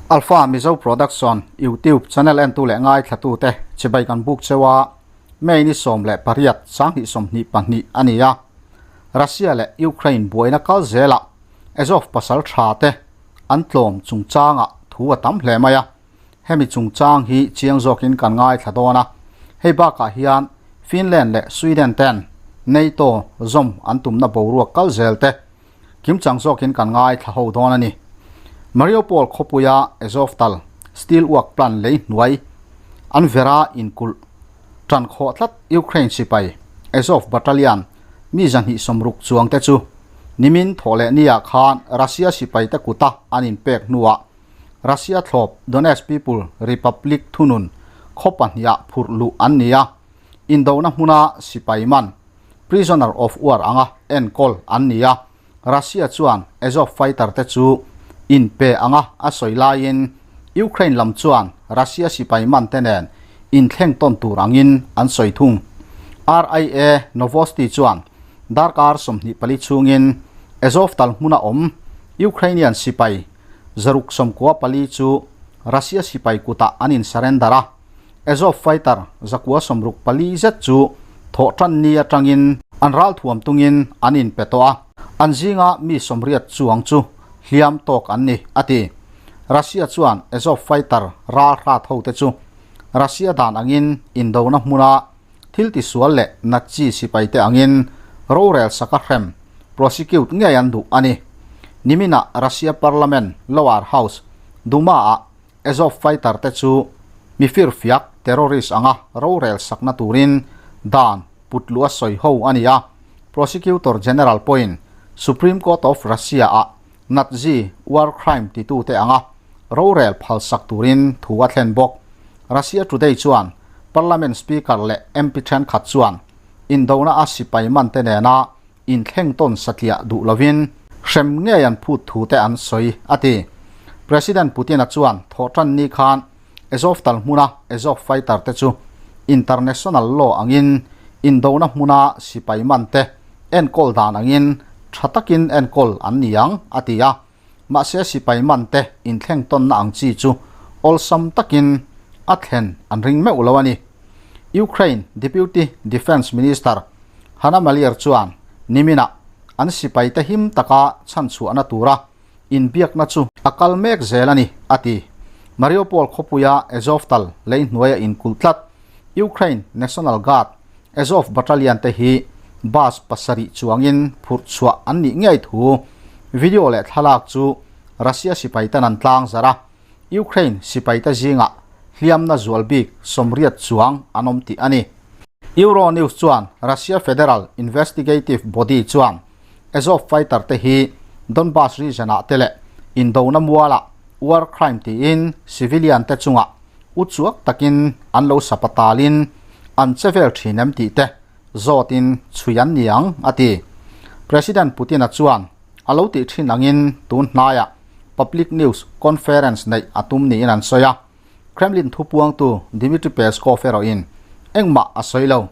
Alpha Mizo Production YouTube channel entu leh ngaithlatute chibai kan buk cheu a, May ni 18 2022 a ni a. Russia leh Ukraine buaina kal zelah Azov pasal tha te an tlawm chungchangah thu a tam hle mai a. Hemi chungchang hi chiang zawkin kan ngaithla dawn a, hei bakah hian Finland leh Sweden ten NATO zawm an tumna boruak kal zel te kimchang zawkin kan ngaithla ho dawn a ni. Mariupol khawpuia Azovstal steel work plant lei hnuai an vera inkulh tan khawh tlat Ukraine sipai Azov Battalion mi 260 chuang te chu nimin thawh leh nia khan Russia sipai te kuta an inpek hnuah Russia thlawp Donetsk People Republic thunun khaw pahniha phurh luh an ni a, indona hmuna sipai man, prisoner of war anga enkawl an ni a. Russia chuan Azov fighter te chu inpe anga a sawi laiin Ukraine lam chuan Russia sipai man te nen inthleng tawn tur angin an sawi thung. RIA Novosti chuan darkar 24 chhungin Azovtal hmuna awm Ukrainian sipai 694 chu Russia sipai kutah an in surrender a, Azov fighter 964 zet chu thawh tan ni atangin an ral thuam tungin an in pe tawh a, an zinga mi 80 chuang chu hliam tawk an ni, a ti. Russia chuan Azov fighter ral hrat ho te chu Russia dan angin indona hmuna thil tisual leh Nazi sipai te angin rorel saka hrem, prosecute, ngei an duh a ni. Niminah Russia Parliament lower house Duma-ah Azov fighter te chu mi firfiak, terrorist, anga rorel sakna turin dan put luh a sawi ho a ni a, Prosecutor General pawhin Supreme Court of Russia-ah Nazi war crime titute anga rorel phalsak turin thu a thlen bawk. Russia Today chuan Parliament Speaker leh MP thenkhat chuan indona a sipai man te nena inthleng tawn satliah duh lovin hrem ngei an phut thu te an sawi, a ti. President Putin-a chuan thawhtan ni khan Azovstal hmuna Azov fighter te chu international law angin indona hmuna sipai man te enkawl dan angin tha takin enkawl an ni ang, a ti a. Mahse sipai man te inthleng tawnna ang chi chu awlsam takin a thlen an ring meuh lo a ni. Ukraine Deputy Defence Minister Hanna Maliar chuan niminah an sipai te him taka chhanchhuahna tura inbiakna chu a kal mek zel a ni, a ti. Mariupol khawpuia Azovstal lei hnuaia inkulh tlat Ukraine National Guard Azov Battalion te hi bus pasarih chuangin phurh chhuah an nih ngei thu video leh thlalak chu Russia sipai ten an tlang zarh a, Ukraine sipai te zingah hliamna zual bik 80 chuang an awm tih a ni. Euronews chuan Russia Federal Investigative Body chuan Azov fighter te hi Donbas region ah te leh indona mualah war crime tiin civilian te chungah uchuak takin an lo sapatalin an che vel thin em tih te zawtin chhui an ni ang, a ti. President Putin-a chuan a lo tih thin angin tun hnaiah public news conference neih a tum niin an sawi a. Kremlin thupuangtu Dmitry Peskov erawhin engmah a sawi lo.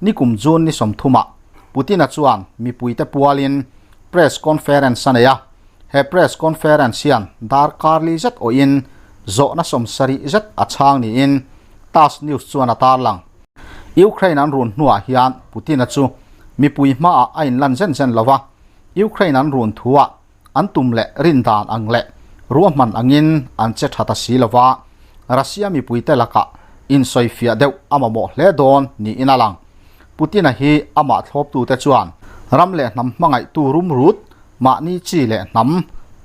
Nikum June ni 30ah Putin-a chuan mipuite pualin press conference a nei a. He press conference hian darkar li zet awhin zawhna 70 zet a chhang niin TASS News chuan a tarlang. Ukraine an run hnuah hian Putin-a chu mipui hmaah a inlan zen zen lo va, Ukraine an run thuah an tum leh rin dan ang leh ruahman angin an che tha ta si lo va, Russia mipuite lakah insawifiah deuh a mamawh hle dawn niin a lang. Putin-a hi amah thlawptute chuan ram leh hnam hmangaihtu rumrut, mahni chi leh hnam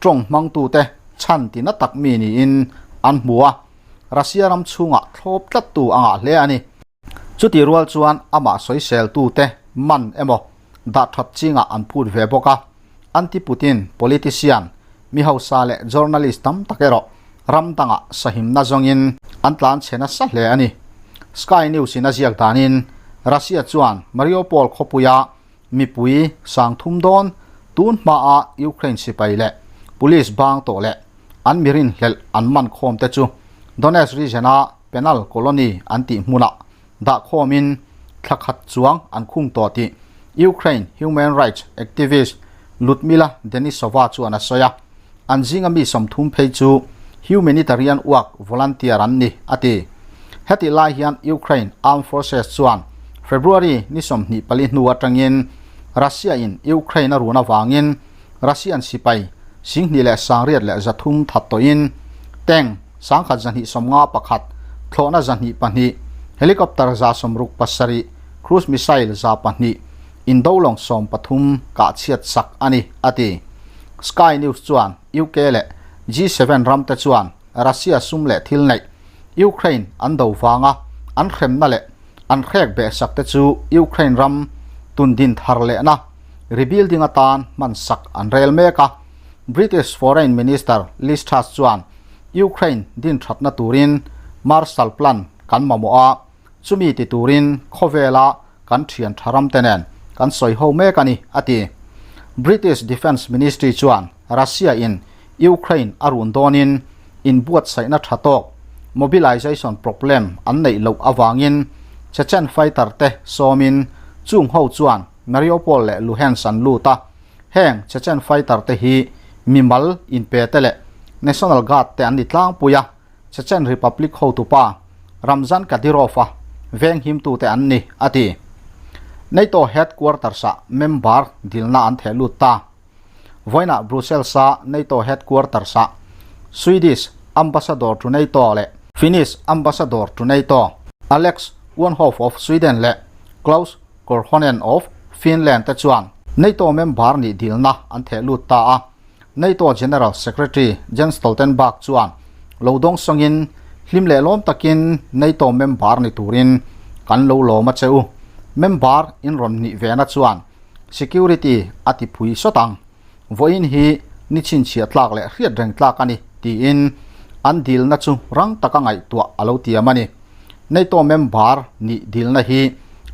tawng hmangtute chhan tina tak mi niin an hmu a, Russia ram chhungah thlawp tlattu a ngah hle a ni. Chutih rual chuan amah sawiseltute man emaw dah that chingah an phut ve bawk a, anti-Putin politician, mi hausa leh journalist tam tak erawh ram dangah sahimna zawngin an tlan chhe nasa hle a ni. Sky News in a ziak danin Russia chuan Mariupol khawpuia mipui 3000 dawn tun hmaa Ukraine sipai leh police bang tawh leh an mirin hlelh an man khawm te chu Donetsk region-a penal colony an tih hmunah dah khawmin thla khat chuang an khung tawh tih Ukraine human rights activist Ludmila Denisova chuan a sawi a. An zinga mi 30 phei chu humanitarian work volunteer an ni, a ti. Hetih lai hian Ukraine Armed Forces chuan February ni 24 hnu atangin Russia in Ukraine a run avangin Russian sipai 2300 that tawhin tank 1251, thlawhna 202, helicopter 67, cruise missile 200, indolawng 13 kah chhiat sak a ni, a ti. Sky News chuan UK leh G7 ramte chuan Russia sum leh thil neih Ukraine an do vanga an hremna leh an hrek behsak te chu Ukraine ram tundin thar lehna rebuilding atan hman sak an rel mek a. British Foreign Minister Liz Truss chuan Ukraine din thatna turin Marshall Plan kan mamawh a, chumi ti turin khawvela kan thian tha ram te nen kan sawi ho mek a ni, a ti. British Defence Ministry chuan Russia in Ukraine a run dawnin inbuatsaihna tha tawk, mobilization problem, an neih loh avangin Chechen fighter te sawmin chung ho chuan Mariupol leh Luhansk an lut a. Heng Chechen fighter te hi mimal inpe te leh National Guard te an ni tlangpui a. Chechen Republic hotupa Ramzan Kadyrov-a venghimtute an ni, a ti. NATO headquarters-ah member dilna an theh lut ta. Vawiinah Brussels-a NATO headquarters-ah Swedish Ambassador to NATO leh Finnish Ambassador to NATO Alex Wanhoff of Sweden leh Klaus Korhonen of Finland te chuan NATO member nih dilna an theh lut ta a. NATO General Secretary Jens Stoltenberg chuan lo dawng sawngin hlim leh lawm takin NATO member ni turin kan lo lawm a che u. Member in rawn nih vena chuan security a ti phui sawt ang. Vawiin hi ni chhinchhiah tlak leh hriat reng tlak a ni tiin an dilna chu rang taka ngaihtuah a lo tiam a ni. NATO member nih dilna hi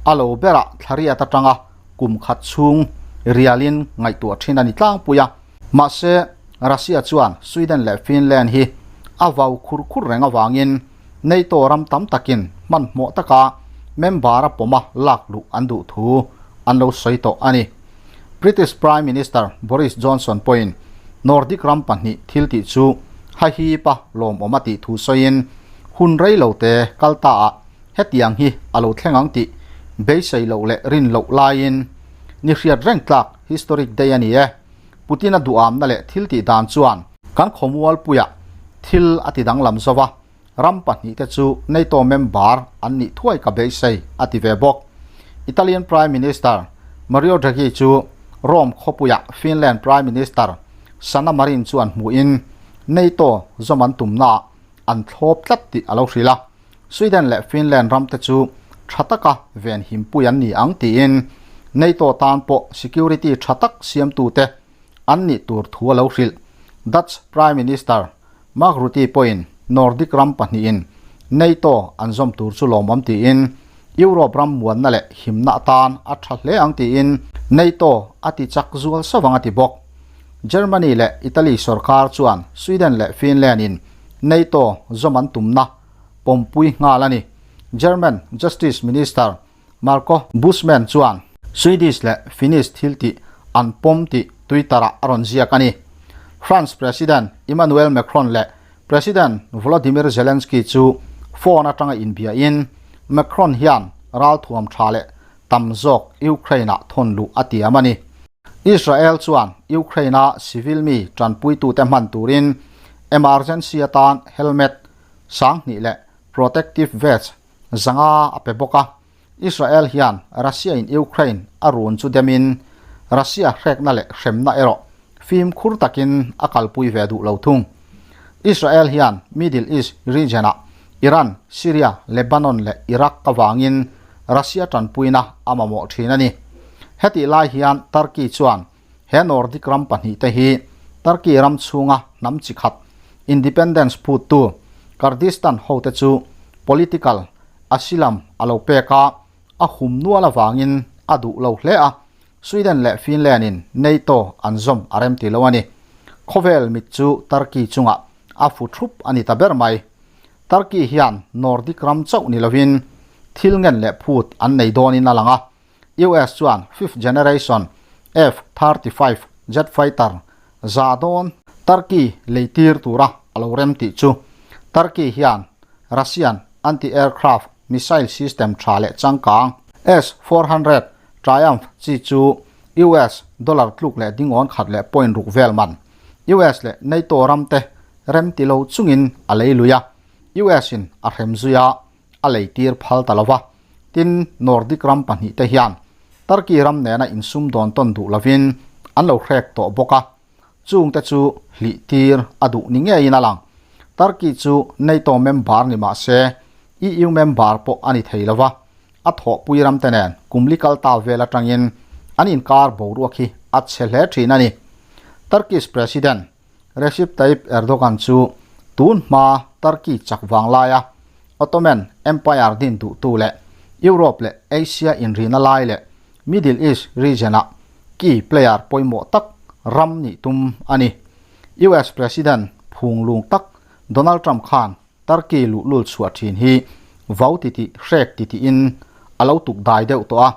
a lo berah thlariat atanga kum khat chhung rialin ngaihtuah thin a ni tlangpui a. Mahse, Russia chuan Sweden leh Finland hi a vau khur khur reng avangin NATO ram tam takin hmanhmawh taka member a pawma lak luh an duh thu an lo sawi tawh a ni. British Prime Minister Boris Johnson pawhin Nordic ram pahnih thil tih chu hahipa lawmawm a tih thu sawiin hun rei lo te kal ta ah Hetiang hi a lo thleng ang tih beisei loh leh rin loh laiin ni hriat reng tlak historic day a ni e. Putin-a duhamna leh thil tih dan chuan kan khawmualpuiah thil a ti danglam zo va, ram pahnihte chu NATO member an nih thuai ka beisei a ti ve bawk. Italian Prime Minister Mario Draghi chu Rome khawpuiah Finland Prime Minister Sanna Marin chuan hmuhin NATO zawm an tumnaah an thlawp tlat tih a lo hrilh a. Sweden leh Finland ramte chu tha taka venhimpui an ni ang tiin NATO tan pawh security tha tak siamtute an nih tur thu a lo hrilh. Dutch Prime Minister Mark Rutte pawhin Nordic ram pahnihin NATO an zawm tur chu lawmawm tiin Europe ram muanna leh himna atan a tha hle ang tiin NATO a ti chak zual sovang a ti bawk. Germany leh Italy sorkar chuan Sweden leh Finland-in NATO zawm an tumna pawmpui nghal a ni. German Justice Minister Marco Buschmann chuan Swedish leh Finnish thiltih an pawm tih Twitter-ah a rawn ziak a ni. France President Emmanuel Macron leh President Volodymyr Zelensky chu phone atanga inbiain Macron hian ralthuam tha leh tam zawk Ukraine-ah thawn luh a tiam a ni. Israel chuan Ukraine-a civil mi tanpuitute hman turin emergency atan helmet 2000 leh protective vest 500 a pe bawk a. Israel hian Russia-in Ukraine a run chu demin Russia hrekna leh hremna erawh fimkhur takin a kalpui ve duh lo thung. Israel hian Middle East region-ah Iran, Syria, Lebanon leh Iraq avangin Russia tanpuina a mamawh thin a ni. Hetih lai hian Turkey chuan he Nordic ram pahnihte hi Turkey ram chhunga hnam chi khat independence phuttu Kurdistan hote chu political asylum a lo pek a, a hum nual avangin a duh lo hle a, Sweden leh Finland-in NATO an zawm a rem ti lo a ni. Khawvel mit chu Turkey chungah a fu thup a ni ta ber mai. Turkey hian Nordic ram chauh ni lovin thil ngen leh phut an nei dawnin a lang a, US chuan fifth generation F-35 jet fighter za dawn Turkey leitir tura. a lo rem tih chu Turkey hian Russian anti-aircraft missile system tha leh changkang S 400 Triumph chi chu US dollar tluk leh dingawn khat leh point ruk vel man US leh NATO ram te rem ti lo chungin a lei lui a, US in a hrem zui a, a lei tir phal ta lo va. Tin, Nordic ram pahnihte hian Turkey ram nena insum dawn tawn duh lovin an lo hrek tawh bawk a, chungte chu hlih tir a duh ni ngeiin a lang. Turkey chu NATO member ni mah se EU member pawh a ni thei lo va, a thawhpui ramte nen kum li kal ta vel atangin an inkar boruak hi a chhe hle thin a ni. Turkish President Recep Tayyip Erdogan chu tun hma Turkey chak vang laia Ottoman Empire din duhtu leh Europe leh Asia inrina lai leh Middle East region-a key player pawimawh tak ram nih tum a ni. US President phunglung tak Donald Trump khan Turkey luhlul chhuah thin hi vau titih hrek titihin a lo tuk dai deuh tawh a,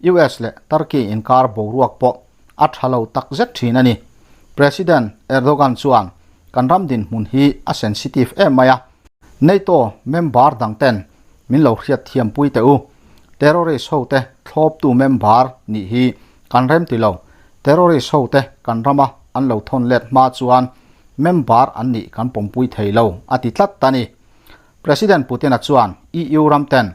US leh Turkey inkar boruak pawh a tha lo tak zet thin a ni. President Erdogan chuan kan ram dinhmun hi a sensitive em mai a, NATO member dang ten min lo hriat thiampui teh u, terrorist ho te thlawptu member nih hi kan rem ti lo, terrorist ho te kan rama an lo thawn let hma chuan member an nih kan pawmpui thei lo, a ti tlat a ni. President Putin-a chuan EU ram ten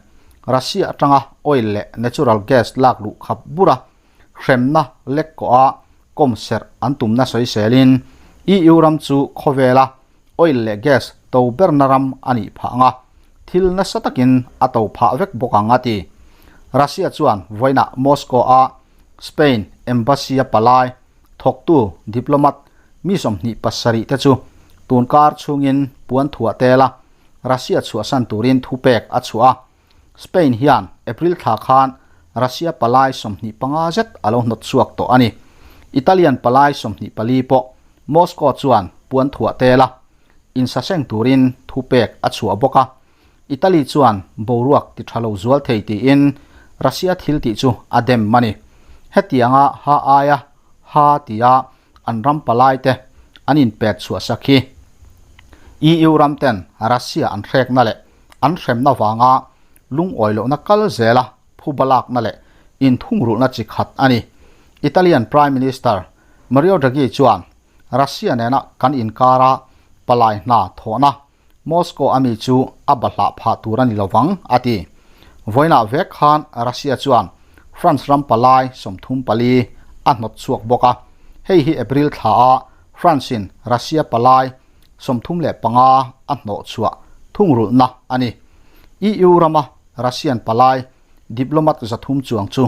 Russia atanga oil leh natural gas lak luh khap bura hremna lek kawha kawm serh an tumna sawiselin EU ram chu khawvela oil leh gas to berna ram a nih phah anga thil nasa takin a to phah vek bawk ang a ti. Russia chuan vawiinah Moscow-a Spain embassy-a palai thawktu diplomat mi 27 te chu tunkar chhungin puan thuah tela Russia chhuahsan turin thupek a chhuah a. Spain hian April thla khan Russia palai 25 zet a lo hnawt chhuak tawh a ni. Italian palai 24 pawh Moscow chuan puan thuah tela insaseng turin thupek a chhuah bawk a. Italy chuan boruak ti tha lo zual thei tiin Russia thil tih chu a dem a ni. Hetianga ha aia ha tia an ram palai te an inpet chhuah sak hi EU ram ten Russia an hrekna leh an hremna vanga lungawi lohna kal zela phuba lakna leh inthungrulhna chi khat a ni. Italian Prime Minister Mario Draghi chuan Russia nena kan inkara palai hna thawhna Moscow a mi chu a bahlah phah tur a ni lovang, a ti. Vawiinah vek khan Russia chuan France ram palai 34 a hnawt chhuak bawk a, hei hi April thla a France-in Russia palai 35 a hnawh chhuah thungrulhna a ni. EU rama Russian palai diplomat 300 chuang chu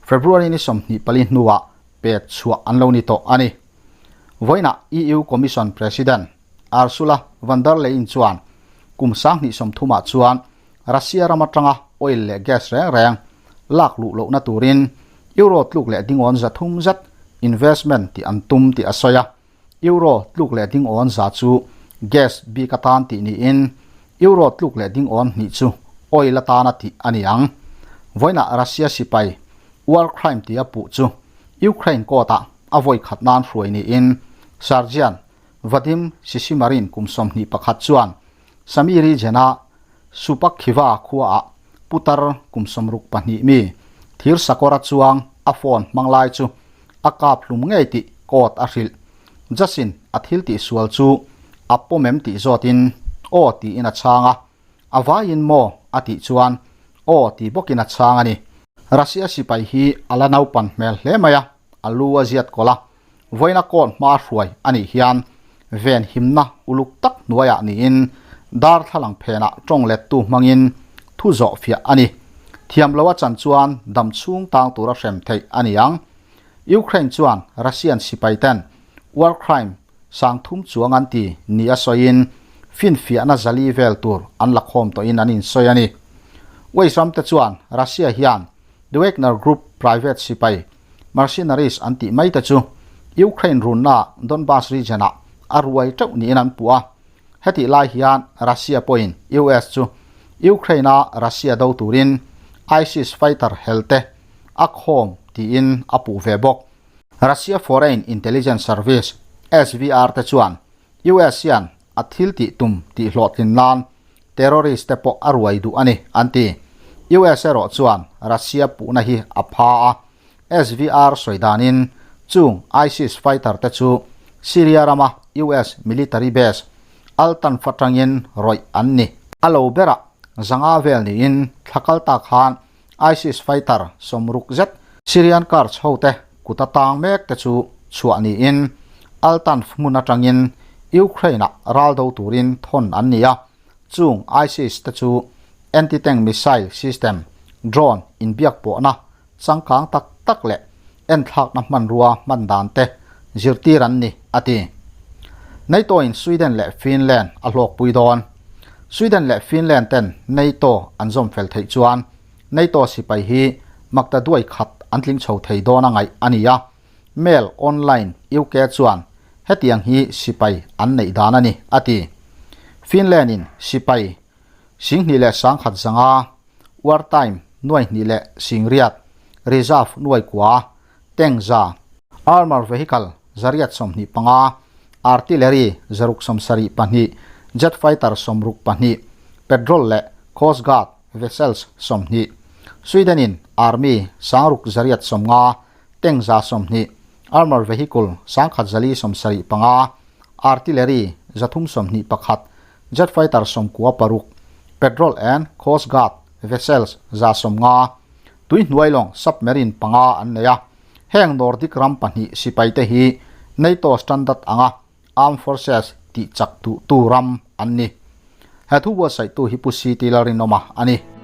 February ni 24 hnuah pek chhuah an lo ni tawh a ni. Vawiinah EU Commission President Ursula von der Leyen chuan kum 2030 ah chuan Russia ram atanga oil leh gas reng reng lak luh lohna turin Euro tluk leh dingawn 300 zet investment tih an tum tih a sawi a. Euro tluk leh dingawn za chu gas bik atan tih niin Euro tluk leh dingawn hnih chu oil atana tih a ni ang. Vawiinah Russia sipai war crime tia puh chu Ukraine court-ah a vawi khat nan hruai niin Sergeant Vadim Shishimarin kum 21 chuan Sami region-a Supakhiva khuaah putar kum 62 mi thir sakawra chuang a phone hmang lai chu a kap hlum ngei tih court a hrilh. Justin a thil tih sual chu a pawm em tih zawtin aw tiin a chhang a, a vaiin maw a tih chuan aw ti bawkin a chhang a ni. Russia sipai hi a la naupan hmel hle mai a, a lu a ziat kawlh a, Vawiina court hma hruai a nih hian ven himna uluk tak hnuaiah niin darthlalang phenah tawng lettu hmangin thu zawh fiah a ni. Thiam lo a chan chuan dam chhung tang tura hrem theih a ni ang. Ukraine chuan Russian sipai ten war crime 3000 chuang an ti ni a sawiin finfiahna 400 vel tur an la khawm tawhin an insawi a ni. West ram te chuan Russia hian The Wagner Group private sipai Mercenaries an tih mai te chu Ukraine runna Donbas region-ah a ruai teuh niin an puh a. Hetih lai hian Russia pawhin US chu Ukraine-a Russia do turin ISIS fighter hel te a khawm tiin a puh ve bawk. Russia Foreign Intelligence Service, SVR, te chuan US hian. a thil tih tum tih hlawhtlin nan terrorist te pawh a ruai duh a ni, an ti. US erawh chuan Russia puhna hi a pha a, SVR sawi danin chung ISIS fighter te chu Syria rama US military base Al-Tanf atangin rawih an ni. A lo berah zanga vel niin thla kal ta khan ISIS fighter 60 zet Syrian Kurds hote kut a tang mek te chu chhuah niin Al-Tanf hmun atangin Ukraine-ah ral do turin thawn an ni a, chung ISIS te chu anti-tank missile system, drone inbiak pawhna changkang tak tak leh enthlakna hmanrua hman dan te zirtir an ni, a ti. NATO-in Sweden leh Finland a hlawkpui dawn. Sweden leh Finland ten NATO an zawm fel theih chuan NATO sipai hi makta duai khat an tling chho thei dawn a ngaih a ni a, Mail Online UK chuan hetiang hi sipai an neih dan a ni, a ti. Finland-in sipai 21,500 Wartime 2,080, Reserve 9,000, Tank 100, Armour Vehicle 825, Artillery 672, Jet Fighter 62, Patrol leh Coast Guard Vessels 20, Sweden-in Army 6890, Tank 120, Armour Vehicle 1475, Artillery 321, Jet fighter 96, Patrol and Coast Guard vessels 150, tuihnuai lawng submarine panga an nei a. Heng Nordic ram pahnih sipaite hi NATO standard anga armed forces tih chak duhtu ram an ni. He thu buatsaihtu hi Pu CT Lalrinawma a ni.